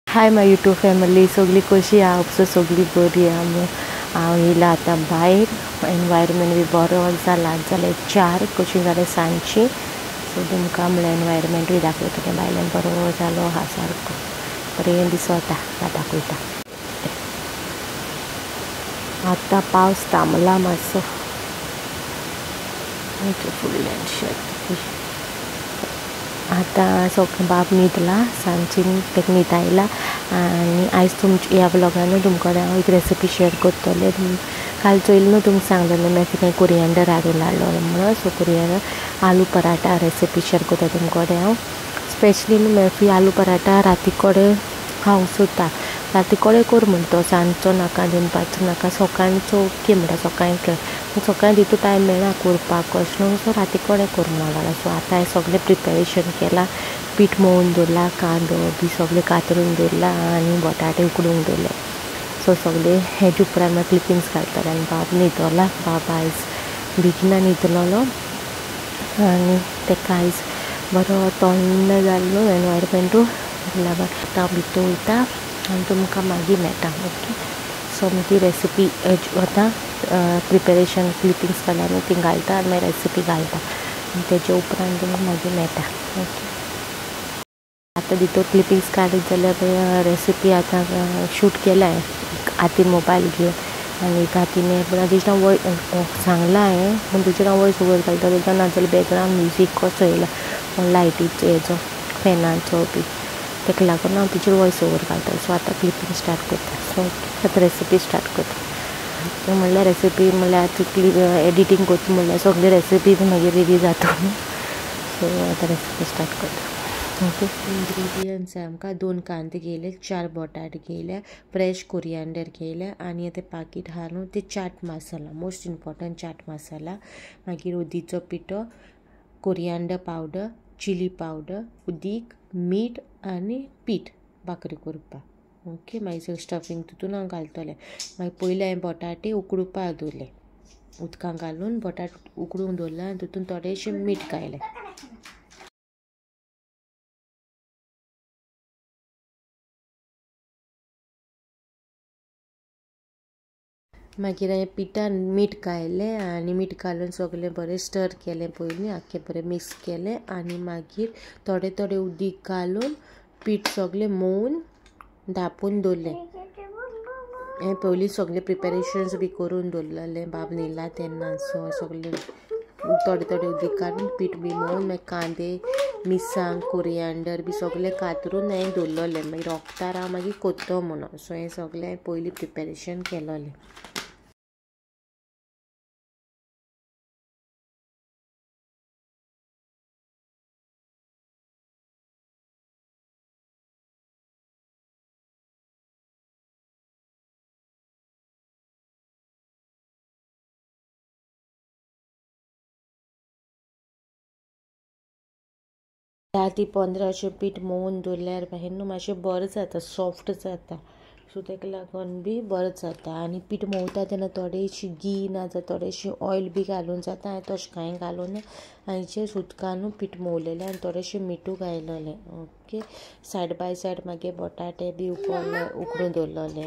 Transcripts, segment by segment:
High my YouTube family, सगळी कशी आहा? सो सगळी बरी आहा. हांव येयला आतां भायर. एनवायरमेंट बी बरो जाला. जाल्यार 4 कशी जाल्यार सांजची. सो तुमकां म्हणल्यार एनवायरमेंटूय दाखयतलें. भायल्यान बरो जालो आहा, सारको बरें दिसता. दाखयता. आतां पावस थांबला मातसो. फुडल्यान शेत. आतां सगळें बाब न्हिदला, सांजची ताका न्हीद आयला. आनी आयज तुमच्या ह्या व्लॉगान तुमकां हांव एक रेसिपी शेअर करतलें. काल चोयलें न्हू तुमकां सांगलेलें मागीर कितें कोरियंडर हाडून हाडलो म्हणून. So coriander aloo paratha recipe share करता तुमकां हांव. स्पेशली न्हू मेफी आलू पराठा राती कडेन खावंक सोदता. राती कडेन कर म्हणटा तो, सांजचो नाका, दनपारचो नाका, सकाळचो ओके म्हणटा. सकाळीं कर, सकाळीं तितू टायम मेळना करपाक कशें न्हू. सो राती कडेन कर म्हणून. सो आतां हांवें सगळें प्रिपेरेशन केलां. पीठ मोवून दवरलां, कांदो बी सगळें कातरून दवरलां आनी बटाटे उकडूंक दवरले. सो सगळें हेजे उपरांत मागीर क्लिपिंग्स घालतलें. आनी बाब न्हिदला. बाब आयज बेगिना न्हिदलेलो आनी ताका आयज बरो थंड जाल्लो एनवायरमेंटू. आतां हांव भितर वयता आनी तुमकां मागीर मेळटा. ओके, सो ती रेसिपी आतां प्रिपेरेशन क्लिपिंग्स काडला न्हू ती घालता आनी मागीर रेसिपी घालता आनी तेजे उपरांत तुमकां मागीर मेळटा. ओके, आतां भितर क्लिपिंग्स काडीत जाल्यार रेसिपी आतां शूट केल्या हातीन मोबायल घेवन आनी एक हातीन. पूण तेजेर हांव वॉयस सांगलां हांवें, पूण तेजेर हांव वॉयस ओवर घालतलें. नाजाल्यार बॅकग्रावंड म्युजीक कसो येयला लायटीचो हेजो फॅनाचो बी, ताका लागून हांव तेजेर वॉयस ओवर घालता. सो आतां क्लिपींग स्टार्ट करता. सो आतां रेसिपी स्टार्ट करता. म्हणल्यार रेसिपी म्हणल्यार आतां एडिटींग करता म्हणल्यार सगळी रेसिपी बी मागीर रेडी जाता. सो आतां रेसिपी स्टार्ट करता. ओके, इन्ग्रिडियंट्स आमकां 2 कांदे घेयले, 4 बटाट घेयले, फ्रेश कोरियंडर घेयले आनी ते पाकीट आहा न्हू ते chaat masala, most important chaat masala, मागीर हळदीचो पिठो, कोरियंडर पावडर, चिली पावडर, उदीक, मीठ आनी पीठ भाकरी करपाक. ओके, मागीर सगळें स्टफींग तितून हांव घालतलें. मागीर पयलीं हांवें बटाटे उकडुपाक दवरले. उदकान घालून बटाट उकडूंक दवरले आनी तितून थोडेशें मीठ घायलें. मागीर हांवें पिठान मीठ घायलें आनी मीठ घालून सगळें बरें स्टर केलें. पयलीं आख्खें बरें मिक्स केलें आनी मागीर थोडें थोडें उदीक घालून पीठ सगळें मोवून धांपून दवरलें. हांवें पयलीं सगळें प्रिपेरेशन्स बी करून दवरलेलें बाब न्हिदला तेन्ना. सो सगळें थोडें थोडें उदीक घालून पीठ बी मोवून मागीर कांदे, मिरसांग, कोरियंडर बी सगळें कातरून हांवें दवरलेलें. मागीर रोखतार हांव मागीर कोत्तो म्हणून. सो हें सगळें हांवें पयलीं प्रिपेरेशन केलोलें. धा ते 15 अशें पीठ मोवून दवरल्यार मागीर न्हू मातशें बरें जाता, सॉफ्ट जाता. सो ताका लागून बी बरें जाता. आनी पीठ मोवता तेन्ना थोडेशी घी ना जाल्यार थोडेशें ऑयल बी घालून जाता. हांवें तशें कांय घालून हांवें उदकानू पीठ मोवलेलें आनी थोडेशें मिठूय घायलेलें. ओके, सायड बाय सायड मागीर बटाटे बी उकडून दवरलेले.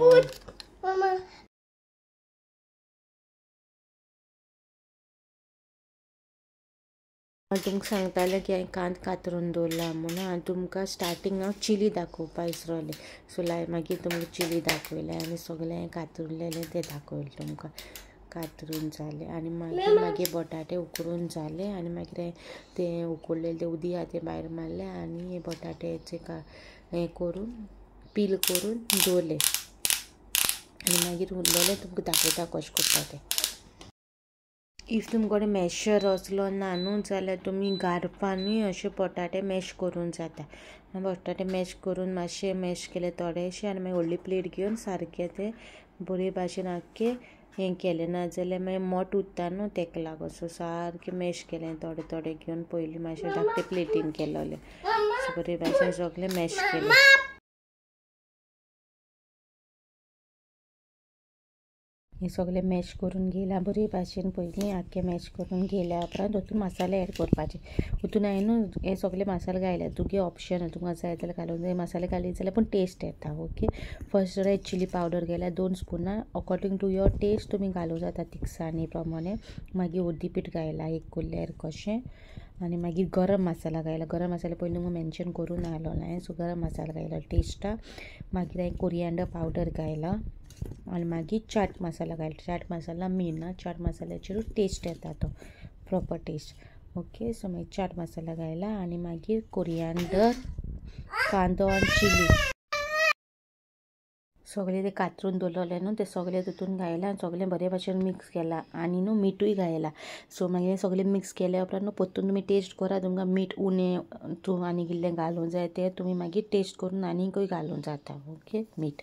हांव तुमकां सांगतालें की हांवें कांदो कातरून दवरला म्हणून. आनी तुमकां स्टार्टींग हांव चिली दाखोवपाक विसरलें. सो मागीर तुमकां चिली दाखयलें आनी सगळें हांवें कातरलेलें तें दाखयलें तुमकां. कातरून जालें आनी मागीर मागीर बटाटे उकडून जाले आनी मागीर तें उकडलेलें तें उदीक आहा तें भायर मारलें आनी बटाट्याचें हें करून पील करून दवरलें. आनी मागीर उरलेलें तुमकां दाखयता कशें करता तें. If तुमचे कडेन मॅशर असलो ना न्हू जाल्यार तुमी गारफानूय अशे बटाटे मॅश करून जाता. बटाटे मॅश करून मातशे मॅश केले थोडेशे आनी मागीर व्हडली प्लेट घेवन सारकें ते बरे भाशेन आख्खें हें केलें. ना जाल्यार मागीर मोट उरता न्हू ताका लागून. सो सारकें मॅश केलें थोडे थोडे घेवन पयलीं मातशें धाकटे प्लेटीन केलोलें. सो बरे भाशेन सगळें मॅश केलें. हे सगळे मॅश करून घेयला बरे भाशेन. पयलीं आख्खे मॅश करून घेयल्या उपरांत तातूंत मसाले एड करपाचे. तितून हांवें न्हू हे सगळे मसाले घायले, तुगे ऑप्शनल, तुमकां जाय जाल्यार घालूंक जाय. मसाले घालीत जाल्यार पूण टेस्ट येता. Okay, first red chilli powder घायल्या 2 स्पुनां, अकॉर्डिंग टू your test तुमी घालूं जाता तिखसाणी प्रमाणे. मागीर हळदी पीठ घायला 1 कुल्लेर कशें, आनी मागीर गरम मसाला घायला. गरम मसाला पयलीं तुमकां मेन्शन करून आयलो ना, सो गरम मसाला घायला टेस्टा. मागीर हांवें कोरियांडर पावडर घायला आनी मागीर चाट मसाला घायला. चाट मसाला मेन ना, चाट मसाल्याचेरूच टेस्ट येता तो प्रॉपर टेस्ट. ओके, सो मागीर चाट मसाला घायला आनी मागीर कोरियांडर, कांदो आनी चिली सगळे ते कातरून दवरलेले न्हू ते सगळे तितून घायला आनी सगळें बरे भाशेन मिक्स केला. आनी न्हू मिठूय घायला. सो मागीर सगळें मिक्स केल्या उपरांत न्हू परतून तुमी टेस्ट करा, तुमकां मीठ उणें तूं आनी इल्लें घालूंक जाय तें तुमी मागीर टेस्ट करून आनीकूय घालूंक जाता. ओके, मीठ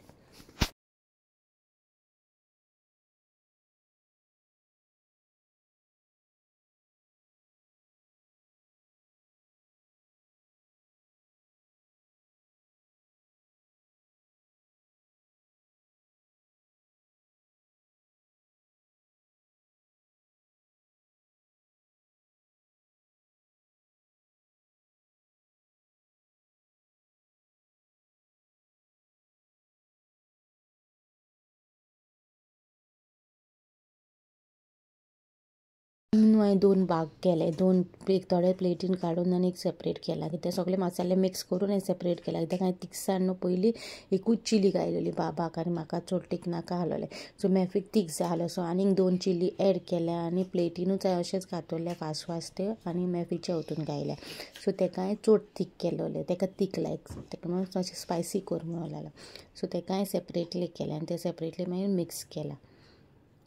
न्हू हांवें 2 भाग केले, 2 एक थोडे प्लेटीन काडून आनी एक सेपरेट केला. कित्याक सगळे मसाले मिक्स करून हांवें सेपरेट केला. कित्याक हांवें तिखसाण न्हू पयलीं एकूच चिली घायलेली बाबाक, आनी म्हाका चड तीख नाका आसलोलें. सो मॅफीक तीख जाय आसलो, सो आनीक 2 चिली एड केल्या आनी प्लेटीनूच हांवें अशेंच घातलें फास्ट फास्ट ते, आनी मॅफीच्या वतून घायल्या. सो तेका हांवें चड तीख केलोलें, तेका तीख लायक, तेका मातशें स्पायसी कर म्हणून लागलो. सो तेका हांवें सेपरेटली केलें आनी तें सेपरेटली मागीर मिक्स केलां.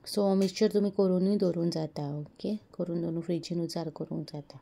सो मिक्सचर तुमी करूनूय दवरूंक जाता. ओके, करून दवरून फ्रिजीन उजार करूंक जाता.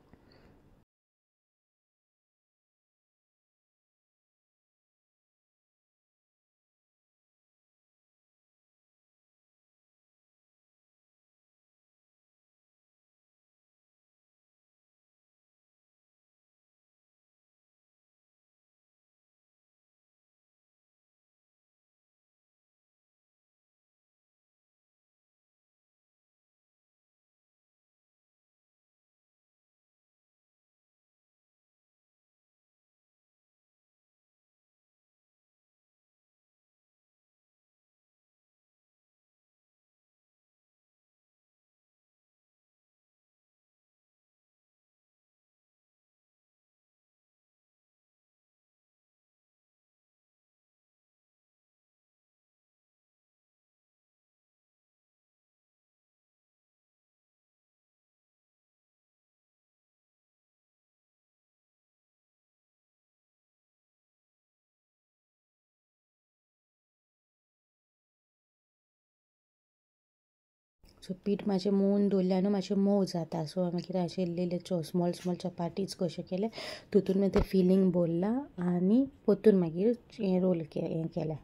सो पीठ मातशें मोवन दवरलें न्हू मातशें मोव जाता. सो मागीर अशें इल्ले इल्ले स्मॉल स्मॉल चपाटीज कशें केले, तितून मागीर तें फिलींग भरलां आनी परतून मागीर हें रोल हें केलें,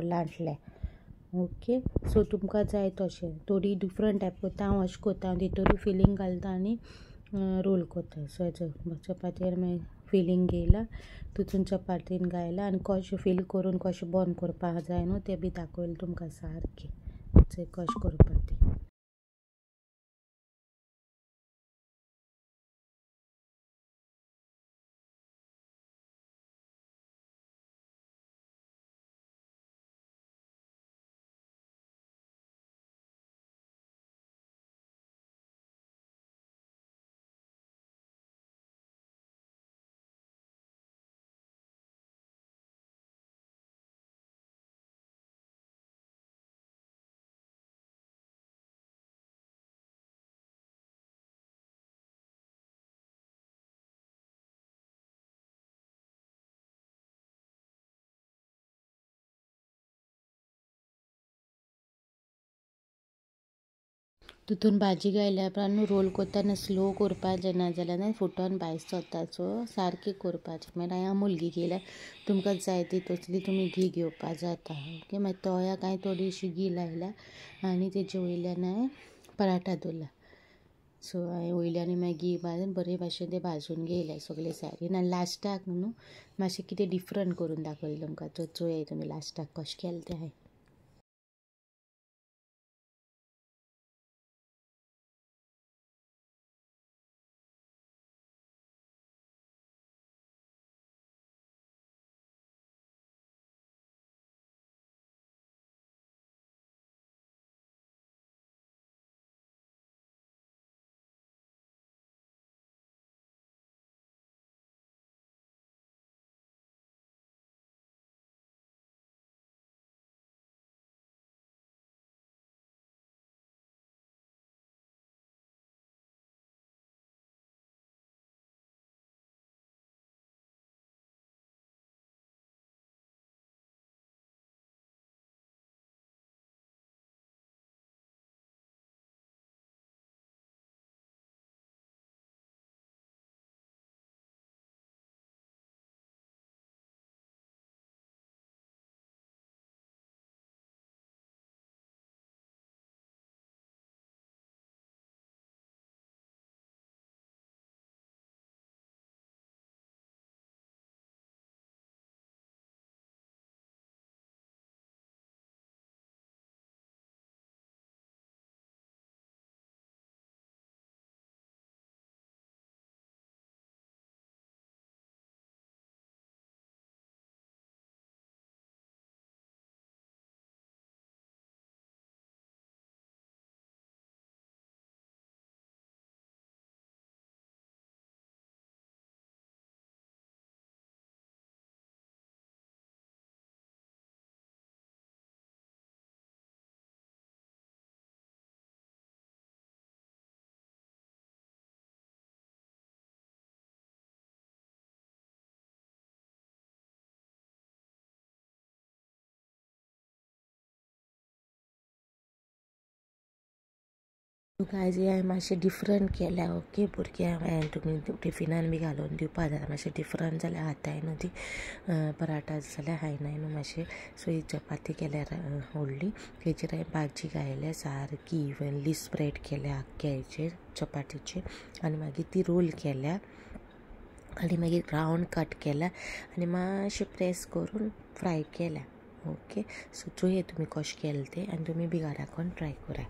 लाटलें. ओके, सो तुमकां जाय तशें थोडी डिफरंट टायप करता. हांव अशें करता, हांव तितून फिलींग घालता आनी रोल करता. सो चपातीर मागीर फिलींग घेयला, तितून चपातीन घायला आनी कशें फील करून कशें बंद करपाक जाय न्हू तें बी दाखयलें तुमकां सारकें कशें करपाक तें. तितून भाजी घायल्या उपरांत न्हू रोल करतना स्लो करपाचें, नाजाल्यार न्हू फुटोन भायर सरता. सो सारकें करपाचें. मागीर हांवें अमूल घी घेयल्या, तुमकां जाय ती तसली तुमी घी घेवपाक जाता. ओके, मागीर तोयाक हांवें थोडीशी घी लायल्या आनी तेजे वयल्यान हांवें पराठा दवरला. सो हांवें वयल्यान मागीर घी भाजून बरे भाशेन तें भाजून घेयलें सगळे सायडीन. आनी लास्टाक न्हू मातशें कितें डिफरंट करून दाखयलें तुमकां. चोयाय तुमी लास्टाक कशें केलें तें हांवें. गायज हे हांवें मातशें डिफरंट केल्या. ओके भुरग्यांक हांवें तुमी टिफिनान बी घालून दिवपा जाय मातशें डिफरंट जाल्यार खाताय न्हू ती पराठा जाल्यार खायनाय न्हू मातशें. सो ही चपाती केल्यार व्हडली, तेजेर हांवें भाजी घायल्या सारकी इवनली स्प्रेड केल्या आख्ख्या हेचेर चपातीचेर, आनी मागीर ती रोल केल्या आनी मागीर रावंड कट केल्या आनी मातशें प्रेस करून फ्राय केल्या. ओके सो चोया तुमी कशें केलें तें आनी तुमी बी घराकून ट्राय करा.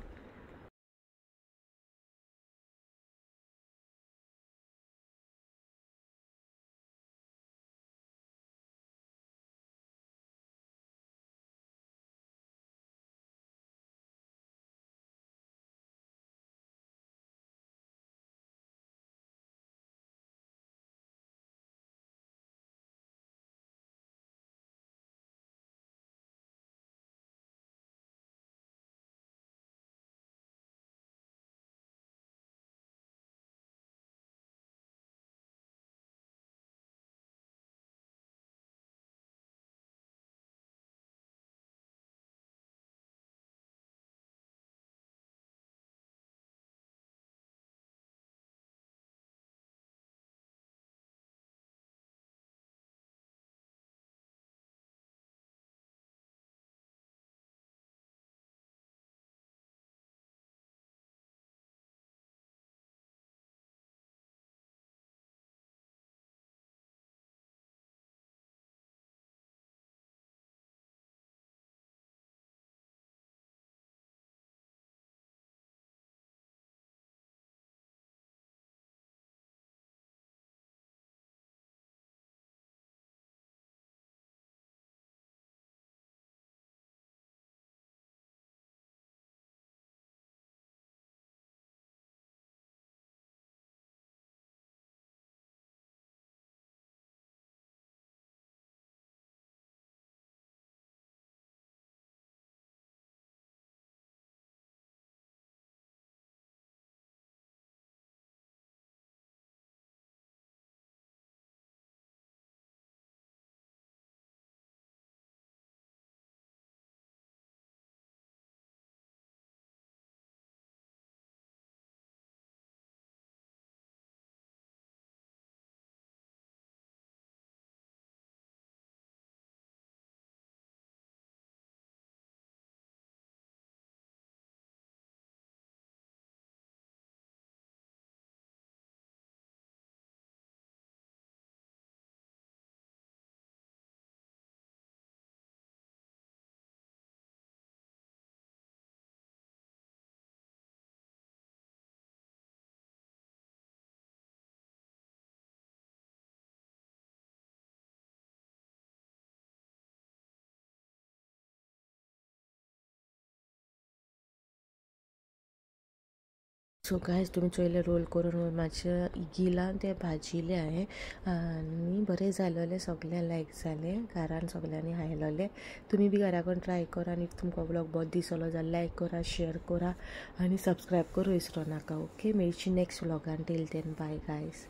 सो गायज तुमी चोयले रोल करून मातशें इगिलां तें भाजिलें हांवें आनी बरें जालोलें, सगळ्यांक लायक जालें, घरान सगळ्यांनी खायलोलें. तुमी बी घरा कडेन ट्राय करा आनी तुमकां व्लॉग बरो दिसलो जाल्यार लायक करा, शेयर करा आनी सबस्क्रायब करूं विसरो नाका. ओके मेळची नेक्स्ट व्लॉगान, टील then bye guys.